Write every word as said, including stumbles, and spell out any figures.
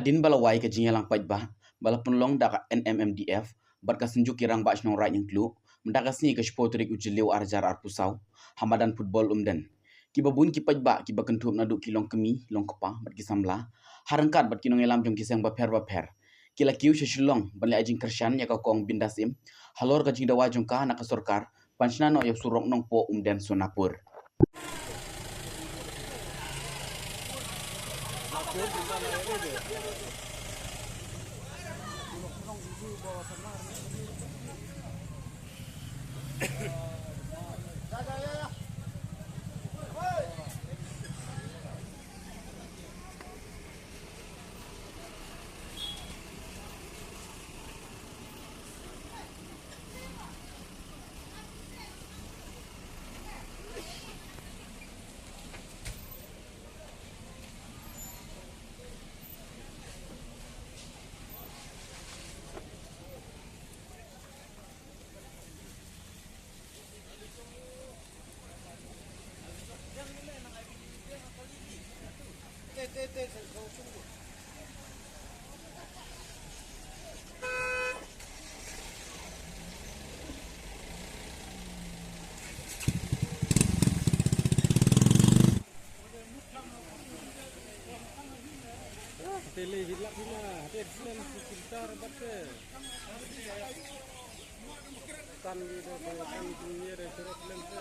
Hadien ba la wai ka jingïalang paidbah ba la pynlong da ka N M M D F bad ka Synjuk ki Rangbah Shnong Raid Hynñiewtrep mynta ka sngi ka shiphew tarik u Jylliew ar hajar arphew saw ha madan football Umden, kiba bun ki paidbah kiba kynthup naduh ki longkmie, longkpa bad ki samla, ha ryngkat bad ki nongïalam jong ki seng bapher bapher, ki la kiew sha Shillong ban leh jingkyrshan ïa ka Kong Bindas Im halor ka jingdawa jong ka na ka sorkar ban shna noh ïa u surok Nongpoh Umden Sonapur. Tele hilak hina, hati accident, kita rebat ke. Tan gitu, tan dunia deh, terus lem ke.